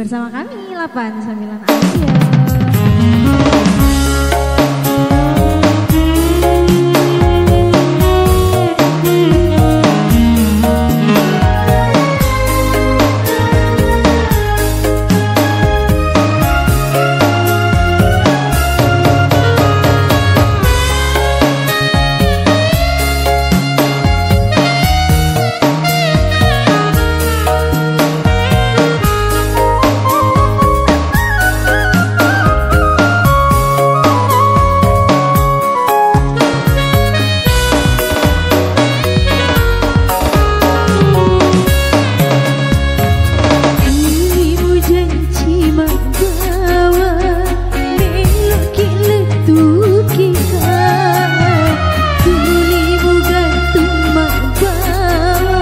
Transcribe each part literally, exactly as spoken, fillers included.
Bersama kami, delapan sembilan Asia. Tuli mujanci maggawa, meloki lettuki ka. Tuli mugantung maggawa,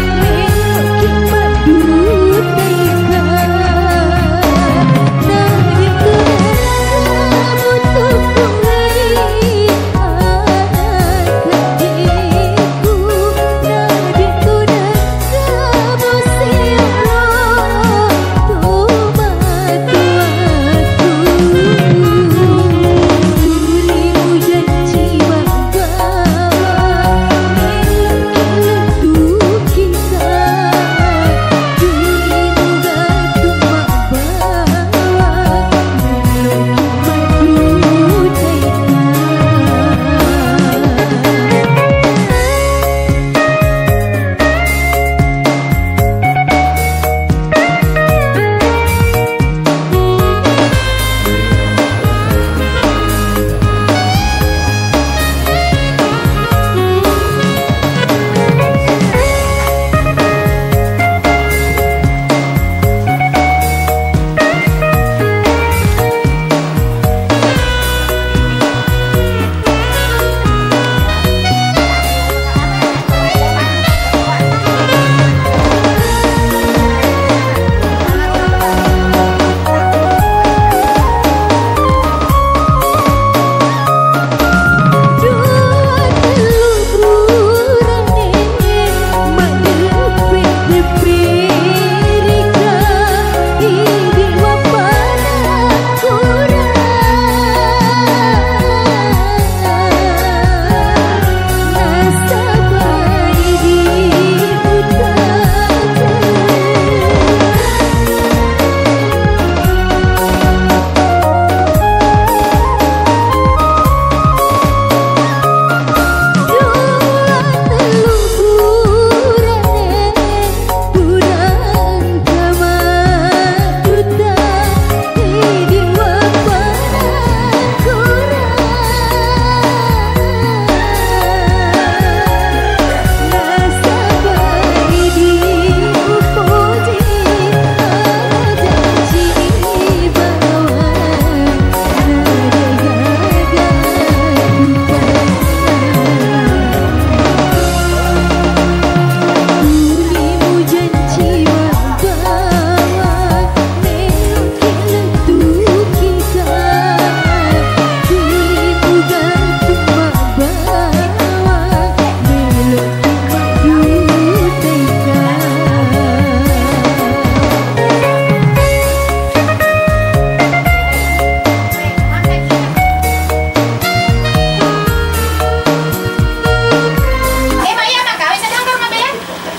meloki maddutaika. Nadetu daramu tukungi.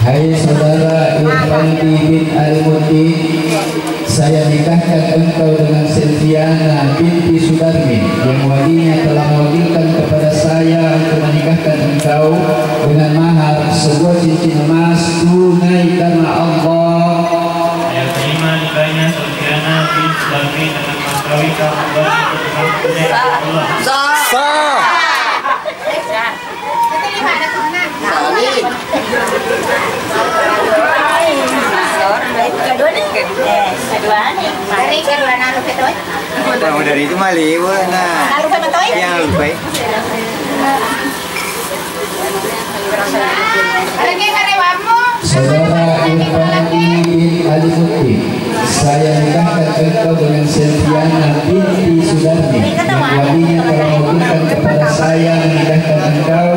Hai saudara Irfandi bin Alimuddin, saya nikahkan engkau dengan Selviana binti Sudarmi, yang walinya telah mewakilkan kepada saya untuk menikahkan engkau dengan mahar sebuah cincin emas tunai karena Allah. Saya terima nikahnya Selviana binti Sudarmi dengan mas kawin kamu buat tunai karena Allah. Sah. Sah. Maka dari itu mah liwat, nah. Jangan lupa ya. Saudara Irfandi bin Alimuddin, saya nikahkan engkau dengan Selviana binti Sudarmi, yang walinya telah mewakilkan kepada saya menikahkan engkau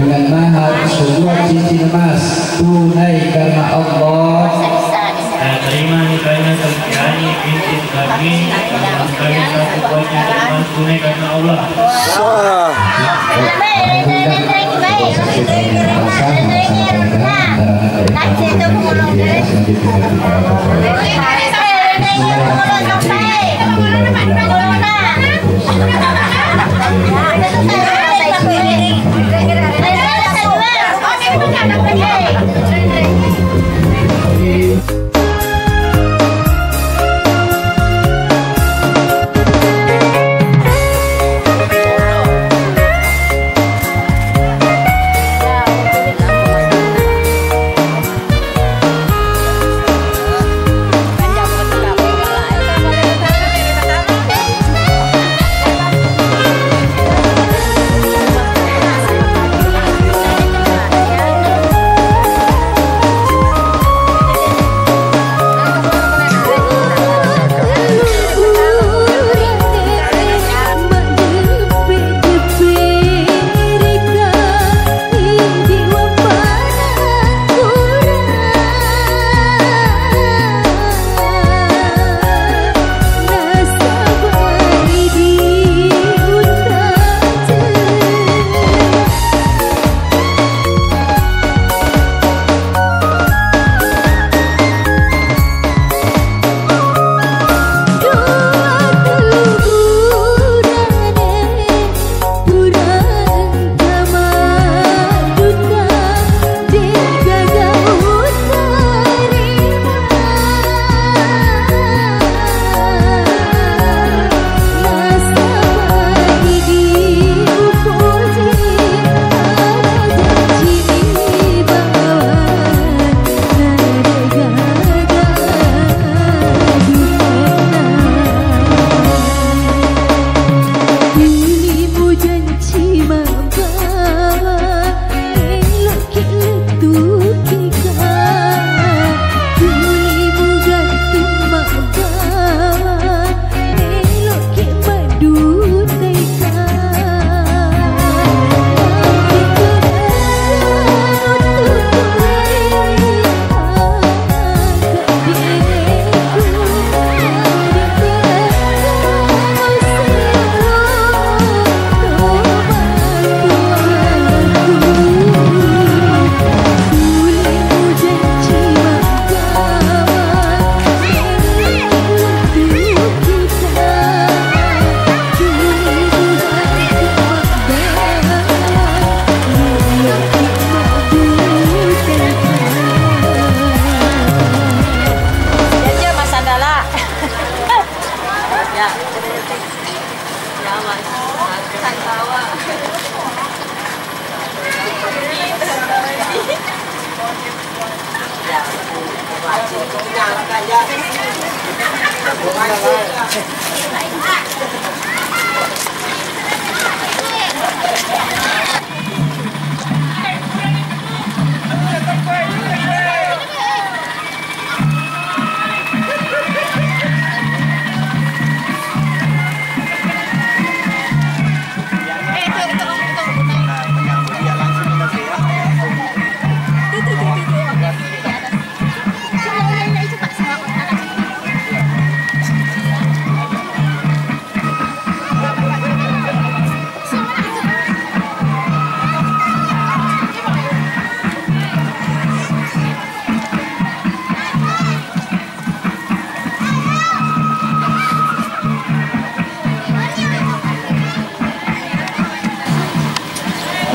dengan mahar sebuah cincin emas tunai karena Allah. Saya terima nikahnya Selviana. Sekali satu buahnya amal tunaikan Allah. Sah.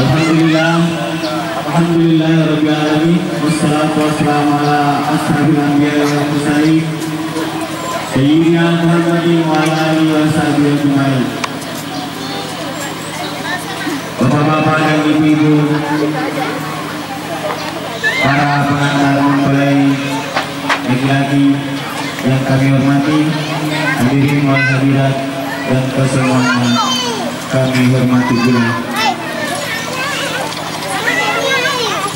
Alhamdulillah. Alhamdulillah rabbil alamin. Wassalatu wassalamu ala asyrafil anbiya wal mursalin, sayyidina Muhammadin wa ala alihi wa sahbihi ajmain. Bapak-bapak dan ibu-ibu, para pengantar mempelai laki-laki yang kami hormati, hadirin wal hadirat, dan kesemuanya kami hormati pula.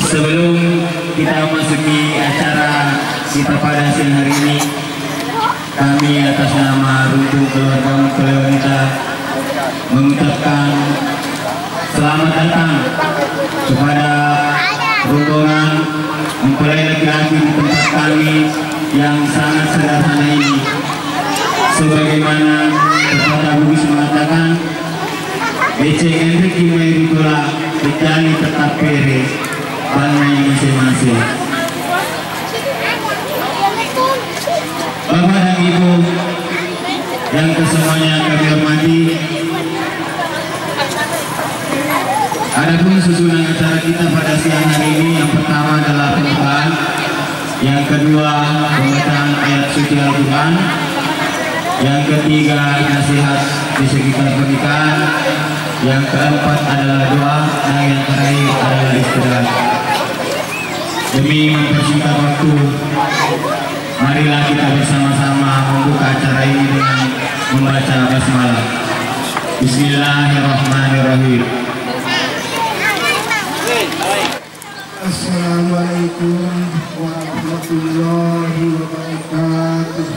Sebelum kita masuki acara kita pada siang hari ini, kami atas nama rumpun keluarga mempelai wanita mengucapkan selamat datang kepada rombongan mempelai laki-laki di tempat kami yang sangat sederhana ini. Sebagaimana pepatah Bugis mengatakan, "Deceng enreki mai ritola, pejjani tetap pere, banna mase-mase." Bapak dan Ibu yang kesemuanya kami hormati, adapun susunan acara kita pada siang hari ini, yang pertama adalah pembukaan, yang kedua pembacaan ayat suci Al-Quran, yang ketiga nasihat di sekitar pernikahan, yang keempat adalah doa, dan yang terakhir adalah istirahat. Demi mempersingkat waktu, marilah kita bersama-sama membuka acara ini dengan membaca basmalah. Bismillahirrahmanirrahim. Assalamualaikum warahmatullahi wabarakatuh.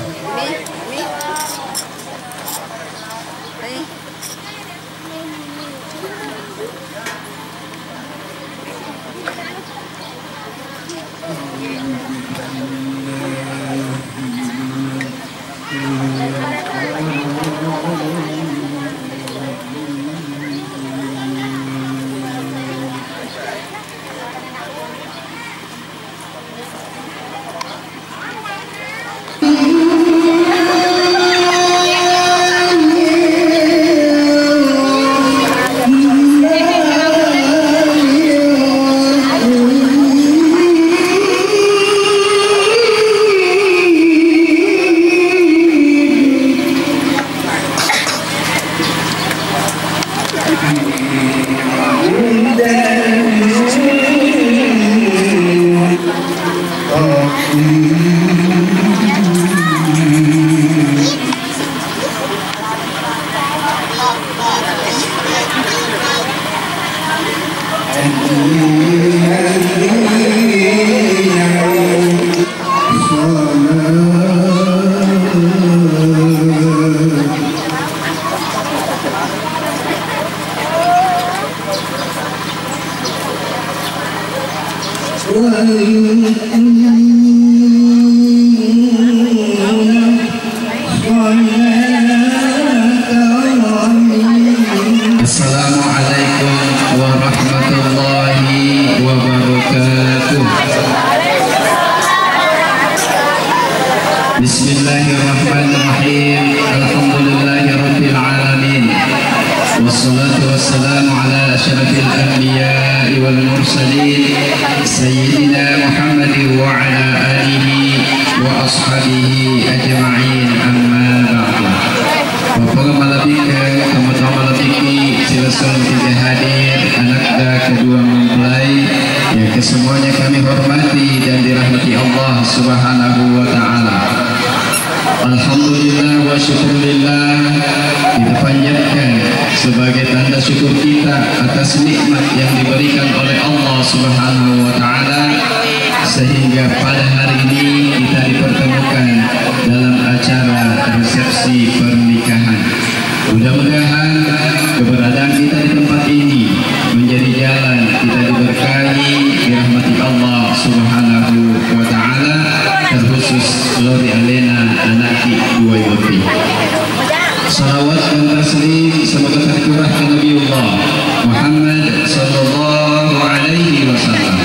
Assalamualaikum warahmatullahi wabarakatuh. Bismillahirrahmanirrahim. Alhamdulillahirabbil alamin. Wassalatu wassalamu ala asyrafil anbiya'i wal mursalin, Sayyidina Muhammadin wa ala alihi wa ashabihi ajma'in, amma ba'du. Bapak malebbikkeng, tomatoa malebbikkeng, silessureng tiga hadir, anakda kedua mempelai yang kesemuanya kami hormati dan dirahmati Allah Subhanahu wa Ta'ala. Alhamdulillah wa syukurillah, kita panjatkan sebagai tanda syukur kita atas nikmat yang diberikan oleh Allah Subhanahu wa Ta'ala, sehingga pada hari ini kita dipertemukan dalam acara resepsi pernikahan. Mudah-mudahan keberadaan kita di tempat ini menjadi jalan kita diberkahi, dirahmati Allah Subhanahu wa Ta'ala, terkhusus lao ri alena anakki dua botting. Salawat dan taslim semoga tercurah ke Nabiullah Muhammad sallallahu alaihi wasallam.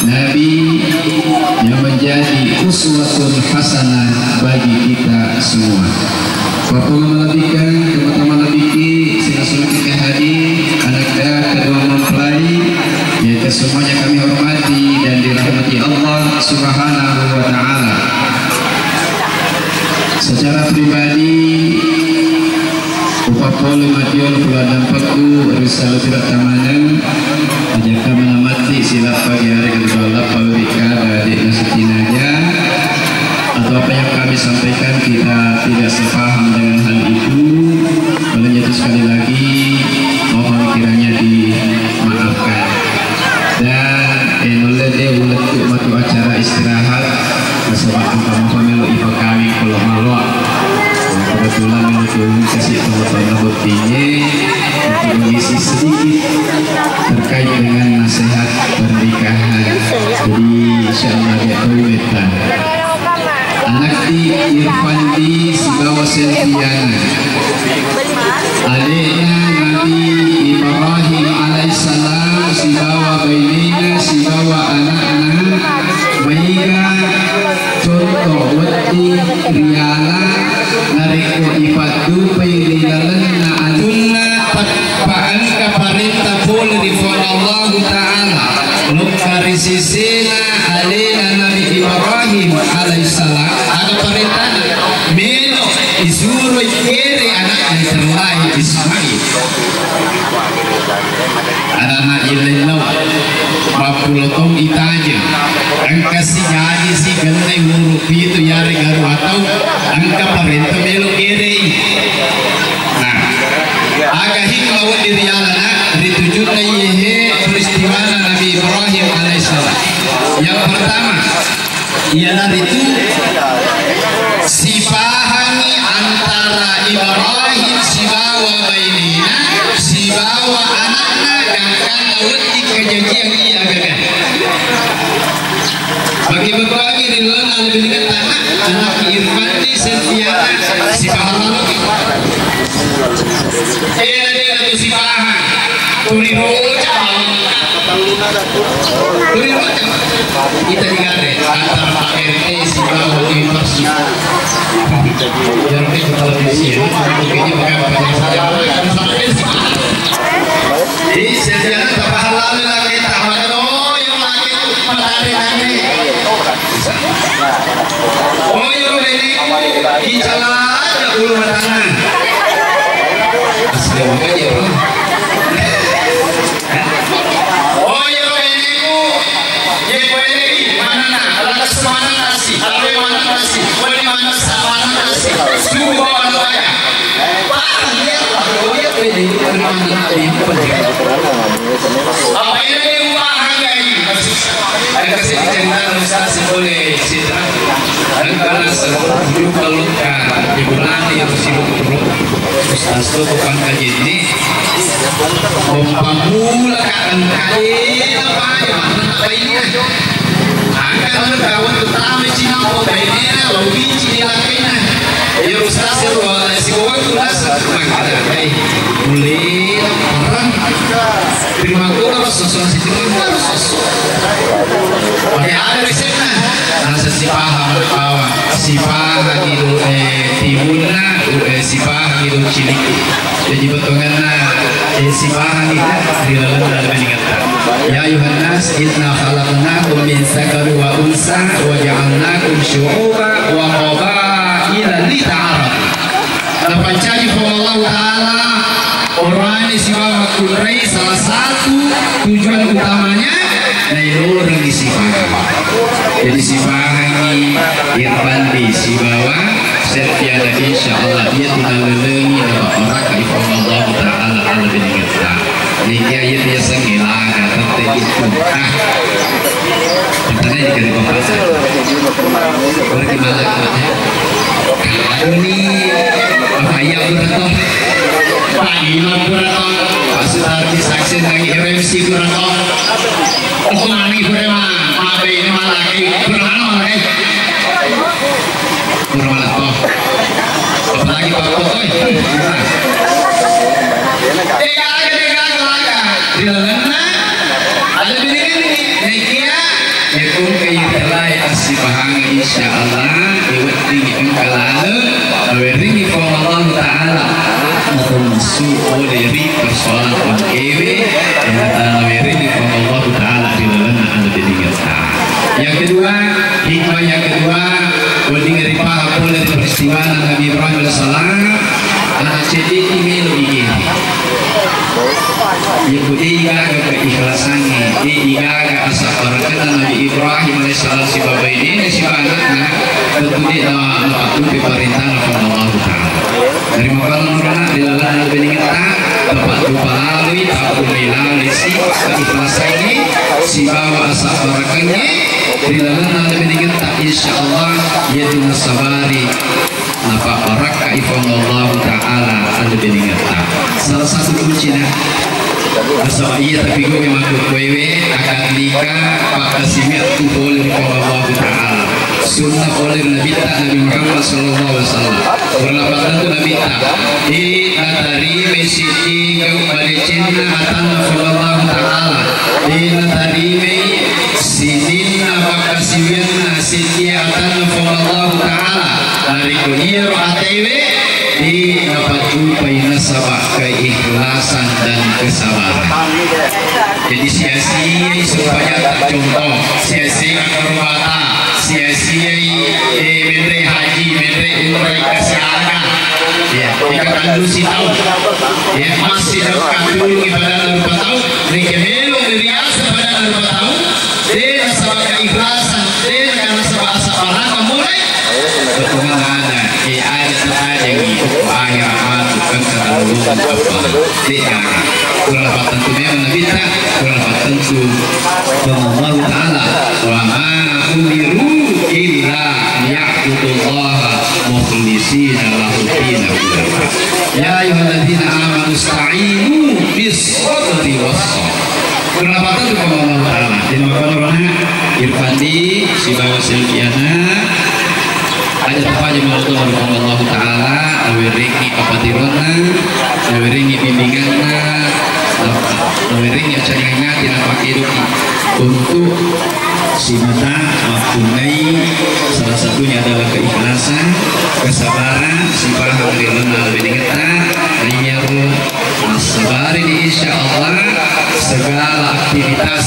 Nabi yang menjadi uswatun hasanah bagi kita semua. Bapak malebbikkeng, tomatoa malebbikkeng, silessureng tiga hadir, anakda kedua mempelai, yang kesemuanya kami hormati dan dirahmati Allah Subhanahu wa Ta'ala. Secara pribadi, upappole matiolo keluarga dampekku, risallo tidak tamaneng, ajakka mana mati silappa gare kedua lappa ri kada dek nasi tinaja. Atau apa yang kami sampaikan kita tidak sepaham dengan hal itu, makanya itu sekali lagi mohon kiranya dimaafkan. Dan, eh, nulle de ulettu matu acara istirahat, nasaba engka mopa melo ipakawing kalau maloa. Nah, kebetulan melo tu kasih teman-teman bottingnge untuk mengisi sedikit terkait dengan nasihat pernikahan. Jadi, insya Allah dia tahu beta. Anakti Irfandi sibawa Sentiana. Ade'na Nabi Ibrahim alaihissalam sibawa bainena sibawa ana'na maega contoh wedding riala narekko ipaddupai ri lalenna atunna. Pa engka parenta pole ri Puang Allahu Ta'ala, lokka ri sesena alena Nabi Ibrahim alaihissalam, aga parentana? Melo isuro ikkere anakna terlae Ismail. Anana ilellau, mappulo taung itajeng, engka sijaji si genne umuru pitu yarega ruwa taung, engka parenta melo kerei. Nah, aga hikmah wedding rialana ri tujunna iyehe peristiwana Nabi Ibrahim alaihissalam? Yang pertama, iyanaritu sipahangi antara Ibrahim sibawa bainena sibawa anakna gangkanna wedding kejadian iya gaga. Bagi-bagi ri lalenna lebih dekat tanah, anak Irfan di Sentiana sipahang lalo. Eh, ada tu sipahang. Tuli roca. Tuli roca. Kita digare antara Pak R T sibawa Pak Irfan. Jadi kita lebih siap. Jadi, Sentiana tapahang lalo lagi tak ada. Matare nane. Oh, iyaro nene'ku, icalaja ulu matana. Asli makanya, Bro. Oh, iyaro nene'ku, ye kuelei manana, lakas manana si, alawe manana si, wali manasa manana si, suwa anu aya. Parah dia, Pak. Oh, iya, kuelei manana, kuelei. Apa ini dia ubah hargai? Engka seddi caritana Ustaz pole Citra. Engka naseng jukka lokka di Burane ero silukku. Ustaz to ko pangkajenne. Ko pamula ka engka de na paja manna bainena. Engka engka wettu tama cinampo bainena lo bici di lakkaina. Ero Ustaz ero sibawakku naseng makkeda, "Eh, mulle parang." Terima kasih, Ustaz. Terima kasih, Ustaz. Oke, ada resepnya. Rasa sipahang bawang, sipahang itu, eh, timunna, eh, sipahang itu cilik. Jadi potonganna, eh, sipahang itu di dalam dalam ini kata. Ya ayuhan nas, inna khalaqnakum min dzakari wa unsa wa ja'alnakum syu'uba wa qabaila lita'arafu. Napancaji Puang Allahu Ta'ala Qur'ane sibawa makkunrai salah satu tujuan utamanya nailorengngi sipahang. Jadi sipahangngi Irfandi sibawa Septiana, insya Allah iya tu nalelengi nabarakai Puang Allahu Ta'ala ala benengetta. Nikia iya biasa ngelaga tette itu. Ah. Tentara di kali kompasa. Pergi malam. Aduh ni, apa iya pura to? Pak Imam pura to? Pak Sutardi saksi nang R M C pura to? Aku mani pura mah, mabe ini malah kayak pura mana malah kayak pura mana to? Apalagi Pak Koto ya? Tega aga, tega aga, aga. Di lalenna, ada bini-bini. Nekia, ya kongkai terai asipahang, insya Allah, ya wedding engka laleng, nawedding Puang Allah Ta'ala. Atau masuk oleh ri persoalan ongkewe, ya, nawedding Puang Allah Ta'ala di lalenna ada bini-bini. Yang kedua, hikmah yang kedua, wedding ripahang pole ri peristiwana Nabi Ibrahim alaihissalam, anak cedde i melo igere. Iku de igaga keikhlasangnge, de igaga asabbarakkanna Nabi Ibrahim alaihissalam sibawa bainena sibawa anakna, tentu de na, napattupi parentana Puang Allahu Ta'ala. Narimakana nurana ri lalenna lebbi nengetta, tapattupa lalui, tappunnai lalui si keikhlasangnge sibawa asabbarakkangnge ri lalenna lebbi nengetta, insya Allah, iyatu nasabari napabbarakkai Puang Allahu Ta'ala lebbi nengetta. Salah satu kuncina nasaba iya tapigau'i makkukkuewe akad nikah pakkasiwiattu pole ri Puang Allahu Ta'ala. Sunnah pole ri Nabitta Nabi Muhammad sallallahu alaihi wasallam. Purana De' natarimai siddi gau' madecenna atanna Puang Allahu Ta'ala. De' natarimai sininna pakkasiwianna siddi atanna Puang Allahu Ta'ala. Narekko iyaro atewe, de' napajjupai nasaba' keikhlasan dan kesabaran. Jadi sia-siai sempajatta, contoh, sia-siai akkarobata, sia-siai, eh, menre haji, menre umrah, ikasiaga. Ya, ika kandu sitau. Ya, masih dapat tulung ibadah rupa tau, mereka melo meriasa pada rupa tau. De' nasaba' keikhlasan, de' nasaba' asabbarang mulai. Bettuanna ada, eh, ada tu ada ni, ada matu kan kata lu apa. De' gaga. Kurang pattentu memang Nabi ta, kurang pattentu Puang Allahu Ta'ala. Wa ma umiru illa liya'budullaha mukhlishina lahu dina. Ya ayyuhalladzina amanu ista'inu bis sabri was salah. Kurang pattentu Puang Allahu Ta'ala. Jadi, makanya, Irfandi, sibawa Silviana, aja' tapaja melo to ri Puang Allahu Ta'ala, nawerengngi appatironna, nawerengngi bimbinganna, nawerengngi acangangnga, tinapakkedoki untuk simata mappunnai, salah satunya adalah keikhlasan, kesabaran, sipahang ri lalenna alebbi dengetta, iyaro massabari, insya Allah segala aktivitas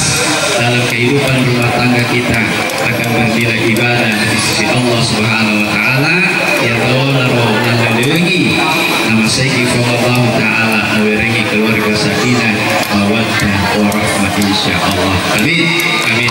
dalam kehidupan rumah tangga kita akan bernilai ibadah di sisi Allah Subhanahu wa Ta'ala. Yang tahu naro nallengi, nama segi Allah Ta'ala, nawerengi keluarga sakinah, mawaddah, warahmah, insya Allah. Amin. Amin.